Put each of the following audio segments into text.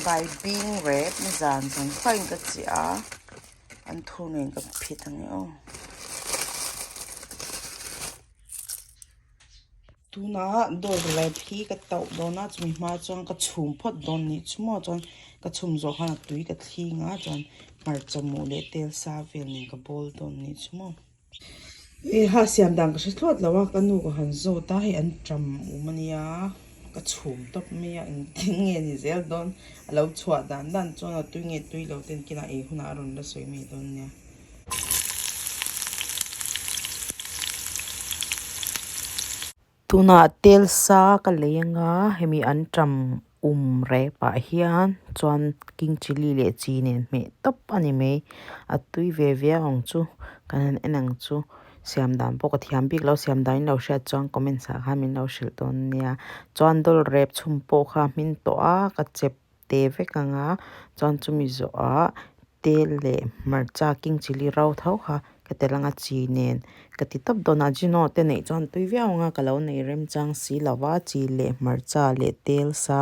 Baibing rep nizan zan khuaiin ka chiah a, an thur nen ka phit ang e aw. Tunah dawr rep hi ka tauh dawn a, chumi hma chuan ka chhum phawt dawn nih chu maw chuan ka chhum zawh khan a tui ka thling a chuan hmarcha mu leh tel sa vel nen ka bawl dawn nih chu maw. E ha siam dan ka hre thlawt lo a ka nu ka han zawt a hei an ṭam um a nia ka chhum tawp mai a engtin nge ni zel dawn a lo chhuah dan dan chuan a tui nge tui lo te engtin a ei hunah a rawn la sawi mai dawn nia. Tunah tel sa ka lei anga hemi an ṭam um rep ah hian chuan king chilli leh chi nen hmeh tawp a ni mai a tui ve viau ang chu kan han en ang chu siam dan pawh ka thiam bik lo siam dan in lo hriat chuan comments ah khan min lo hrilh dawn nia chuan dawl rep chhum pawh kha a hmin tawh a ka chep te vek ang a chuan chumi zawhah tel leh hmarcha king chilli ro tho kha ka tel ang a chi nen ka ti tawp dawn a ajino te neih chuan tui viau ang a ka lo nei remchang si lo va chi leh hmarcha leh tel sa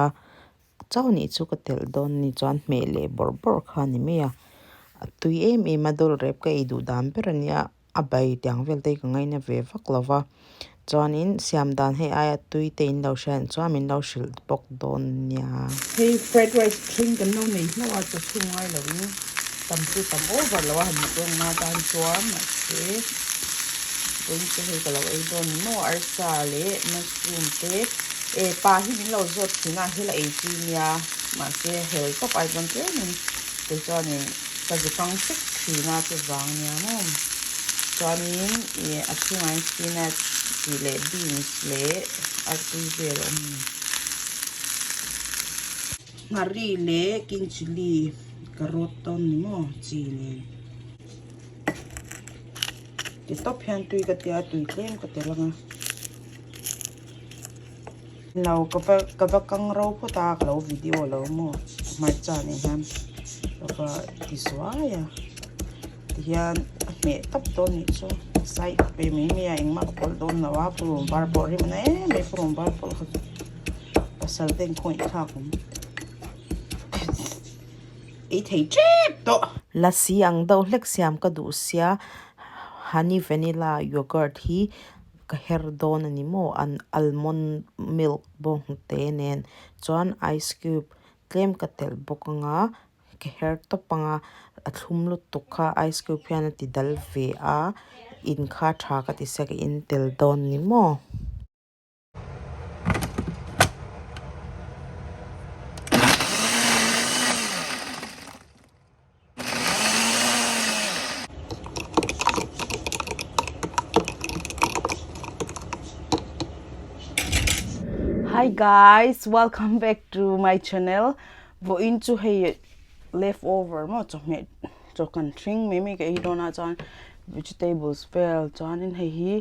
chauh nih chu ka telh dawn a ni chuan hmeh leh bawrh bawrh kha a ni mai a a tui em em a dawl rep ka ei duh dan ber a nia. a bai tiang vel te hi ka ngaina ve vak lo va chuanin siam dan hei aia tui te in lo hriat chuan min lo hrilh bawk dawn nia. Hei fried rice thleng kan lo nei hlauh a chaw chhung ngai lo in tam chu tam over lo a han tawng na tan chuan mahse vawiin chu hei ka lo ei dawn ni maw arsa leh mushroom te e pa hi min lo zawt thin a hel a ei chi nia mahse hel tawp ai chuan tlemin kei chuanin ka zu kang sek thin a chuvang nia maw chuanin ih a chhungah hian spinach tih leh beans leh artui vel a awm a ni. Nghari leh king chilli ka rawt dawn ni maw chi nen ti tawp hian tui ka tia tui tlem ka tel ang a lo ka va ka va kang ro phawt a ka lo video lo maw hmarcha nen hian ka va ti zuai a tihian a hmeh tawp dawn nih chu sai pe mai mai a engmah ka pawlh dawn lo a purun var pawh a rim na em mai purun var pawlh kha chu pasal te inkhawngaih thlak awm ei thei tep tawh. Lassi ang deuh hlek siam ka duh sia honey vanilla yogurt hi ka her dawn a ni maw an almond milk bawng te nen chuan ice cube tlem ka telh bawk anga ka her tawp anga a thlum lutuk kha ice cube hian a ti dal ve a in kha tha ka ti sia ka in tel dawn a ni maw. Hi guys, welcome back to my channel. Vawiin chu hei leftover maw chawhmeh chaw kan hring mai mai ka ei dawn a chuan vegetables vel chuanin hei hi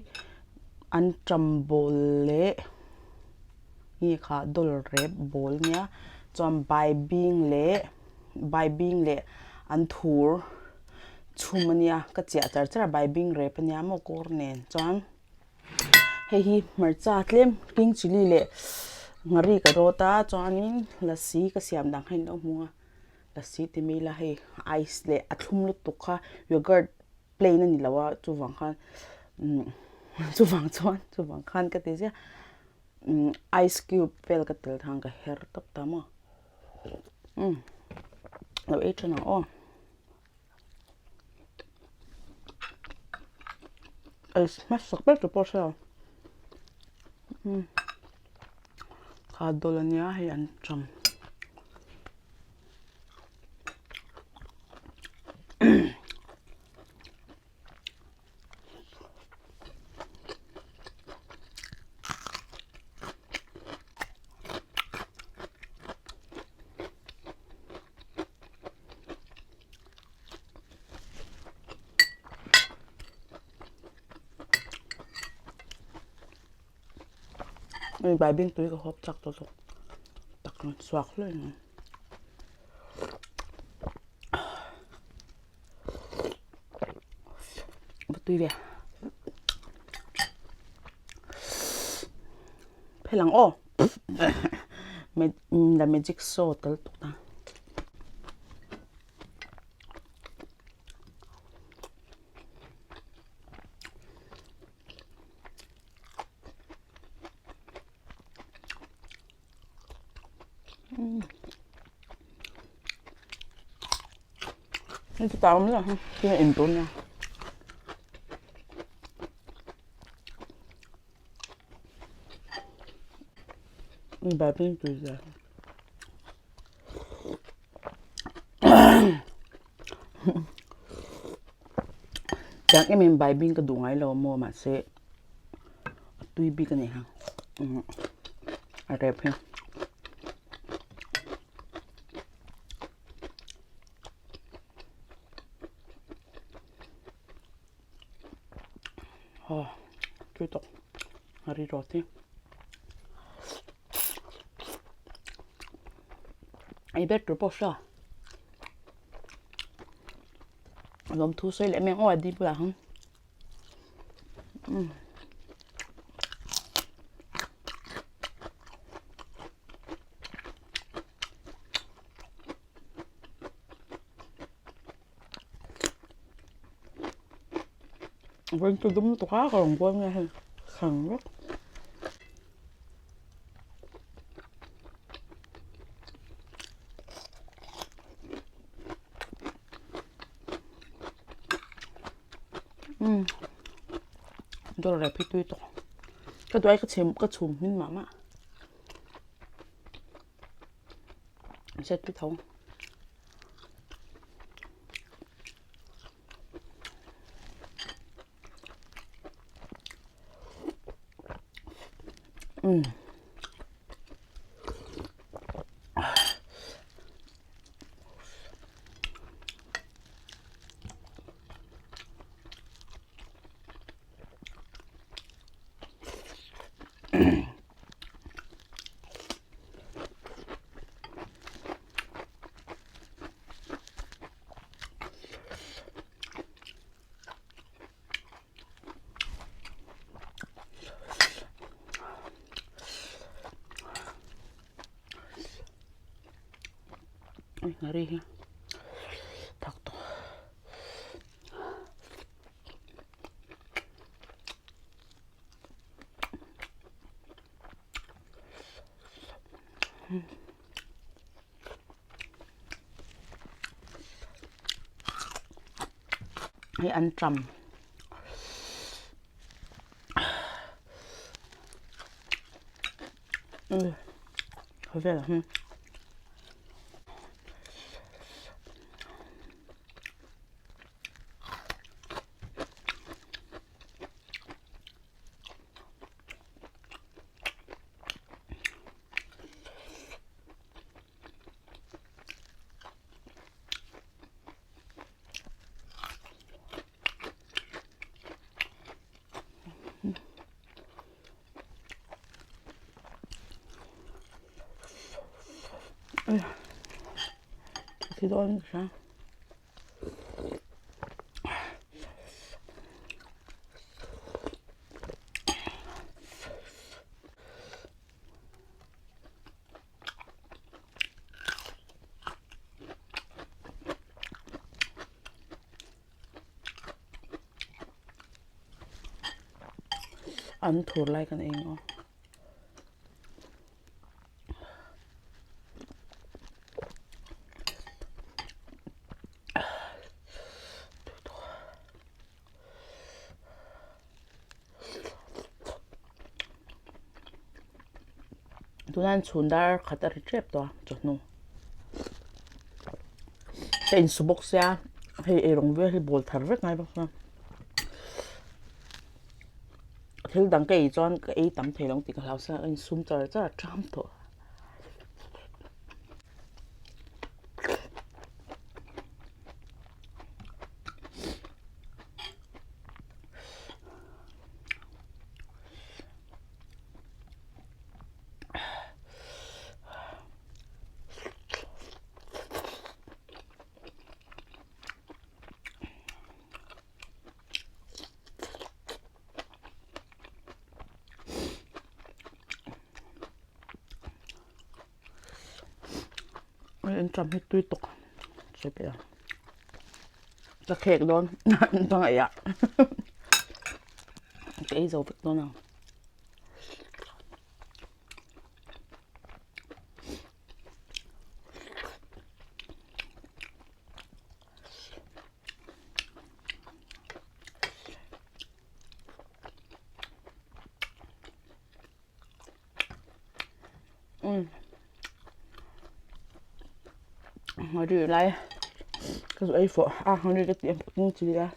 an ṭam bawl leh nge kha dawl rep bawl nia chuan baibing leh baibing leh an thur chhum a nia ka chiah char char a baibing rep a nia maw kawr nen chuan hei hi hmarcha tlem king chilli leh nghari ka rawt a chuanin lassi ka siam dang kha in lo hmu a lassi ti mai ila hei ice leh a thlum lutuk kha yogurt plain a ni lo a chuvang khan umm chuvang chuan chuvang khan ka ti ziah umm ice cube vel ka tel khan ka her tawp ta maw umm lo ei thin ang aw ei hmasak ber tur pawh a hre lo umm kha dawl a nia hei an ṭam. Baibing tui ka hawp chak tawh zawk tak rawn chhuak hlawih mai. Va tui ve phel ang aw the magic show tel tuk ta. Hei chu tah awm lo hi thil a intur nia. Baibing tui zia. Tiang em em baibing ka duh ngai lo maw mahse a tui bik a ni ha a rep hi. Aw tui tawk a ri rawt hi. Ei ber tur pawh hria lawmthu sawi leh em em aw a di bulah hian umm. Vawiin chu dum lutuk a ka rawn buai nge hei thleng vek. Umm dawr rep hi tui tawh ka duai ka chhem ka chhum hmin mah mah set tui tho. Umm. Ngari hi thak tawh. Hei anṭam khawvel ah hian. Thi dawn ka hria. An thur lai kan eng aw. Tunah hian chhun dar khat a ri tep tawh a chawhnu ka insu bawk sia hei eirawng vel hi bawl thar vek ngai bawk sia thil dang ka ei chuan ka ei tam thei lo ang tih ka hlau sia ka insum char char a ṭam tawh. Anṭam hi tui tawk sawi peh ang ka khek dawn ka ngaihah ka ei zo vek dawn ang. Nghahri lai ka zu ei fawh a nghahri ka tih ang chi a.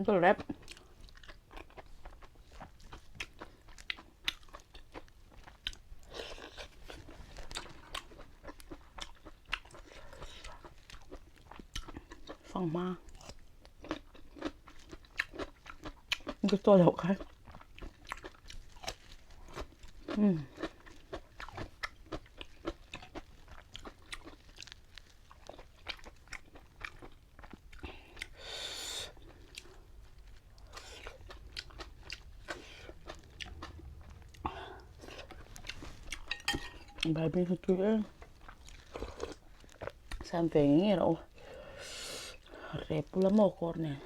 Ka rep. Fanghma. Ka chaw loh kha. Umm. Baibing hi tui em. Siam ve ngei ngei rawh u. Rep ula maw kawr nen.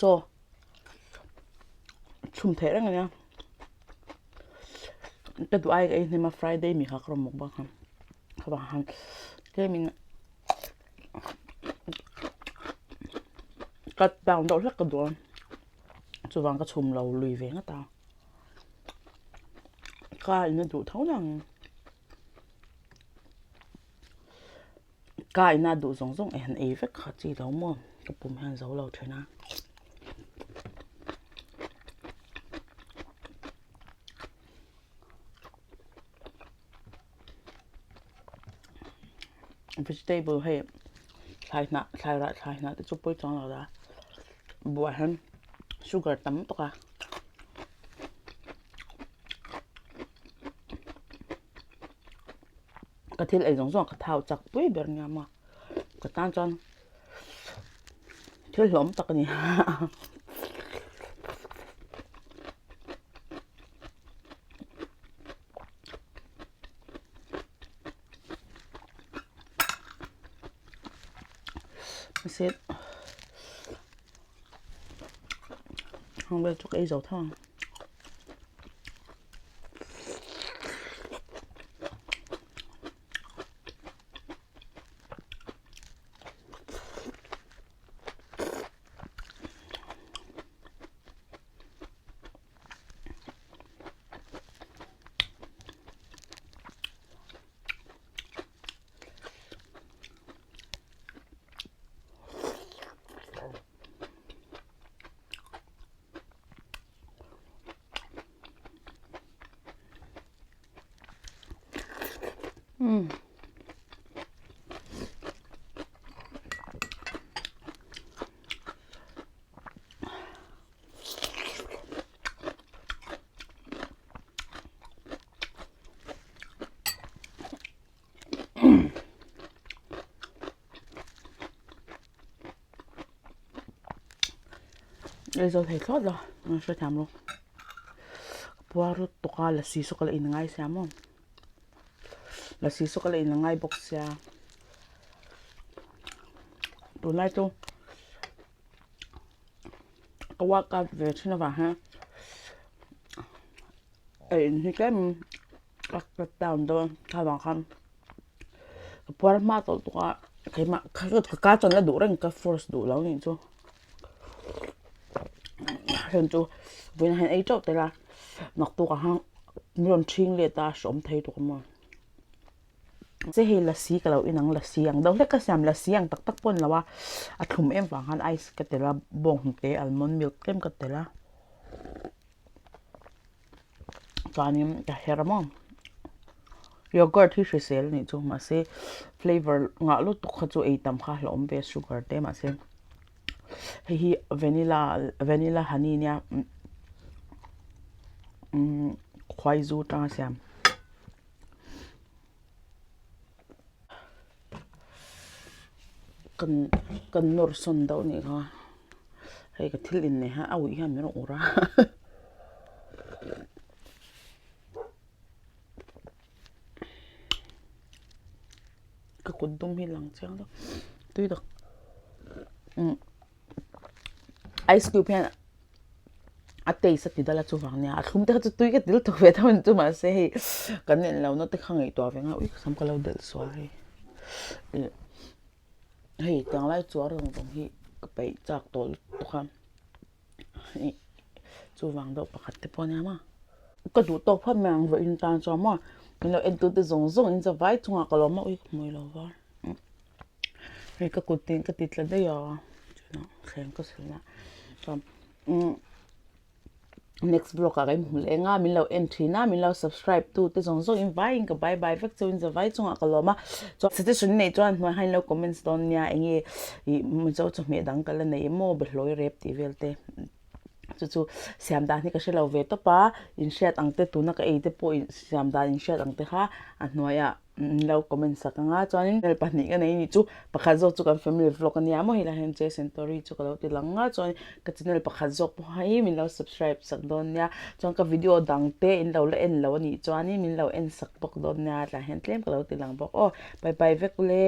Chaw chhum theih reng a nia ka duh ai ka ei hnem a friday mi kha ka rawn mukbang kha ka vang han tlem in cut down deuh hlek ka duh a chuvang ka chhum lo lui ve ngawt a ka in a duh tho nang. Ka ina duh zawng zawng eh han ei vek kha chi lo maw ka pum hian zo lo thin a. Vegetable hei thlai hnah thlai rah thlai hnah te chu pawi chuang lo la buh ah hian sugar tam tawk a. Ka thil ei zawng zawng ka thau chak pui ber nia maw ka tan chuan thil hlawm tak a ni. Mahse hang vel chu ka ei zo tho ang. Umm. Aizawl thei thlawt lo an hrethiam lo puar lutuk a lasi saw ka la in ngai sia maw lasi saw ka la in ngai bawk sia tunlai chu ka workout ve thin avang hian ei in hi tlem ka cut down dawn thlavang khan ka puar hma tawh tuk a keimah ka ka chuan la duh reng ka force duh lo nih chu heng chu vawiin ah hian ei teuh tel a naktuk ah khan min rawn ṭhing let a hreawm thei tuk a maw che hei lasi ka lo in ang lasi ang deuh hlek ka siam lasi ang tak tak pawh a ni lo a a thlum em vang khan ice ka tel a bawnghnute almond milk tlem ka tel a. Chuanin ka her maw yogurt hi hrisel anih chu mahse flavour ngah lutuk kha chu ei tam kha hlauhawm ve sugar te mahse hei hi vanilla vanilla honey nia umm khuai zu atanga siam. Kan kan nawr sawn deuh anih kha hei ka thil in nei hian a uih hian min rawn ur a. kut dum hi lang chiang deuh tui tak umm ice cube hian a taste a ti dal a chuvang nia a thlum te kha chu tui ka til tuk ve tho ang chu mahse hei kan en lohna te kha ngaihtuah ve ngai ui ka sam ka lo delh sual hei ih hei tiang lai chuar zawng zawng hi ka peih chak tawh lutuk a ih chuvang deuh pakhat te pawh a nia maw ka duh tawk phawt mai ang vawiin tan chuan maw min lo en tu te zawng zawng in zavai chungah ka lawm a ui ka hmui lo var. Hei ka kut in ka ti tla daih a chutah thleng ka silna chuan umm next vlog ah ka inhmu leh eng a min lo en thin a min lo subscribe tu te zawng zawng in vaiin ka bye bye vek chauhin zavai chungah ka lawm a chuan suggestion nei chuan hnuai hian lo comments dawn nia eng nge ih mizo chawhmeh dang ka la nei emaw behlawi rep tih vel te chu chu siam dan hi ka hre lo ve tawp a inhriat ang te tuna ka ei te pawh siam dan inhriat ang te kha a hnuaiah. Min lo comment sak ang a chuanin channel pahnih ka nei a nih chu pakhat zawk chu kan family vlog a nia maw helai hian Jason Tory chu ka lo ti lang a chuan ka channel pakhat zawk pawh hi min lo subscribe sak dawn nia chuan ka video dang te in lo la en lo a nih chuanin min lo en sak bawk dawn nia tlai hian tlem ka lo ti lang bawk aw bye bye vek ule.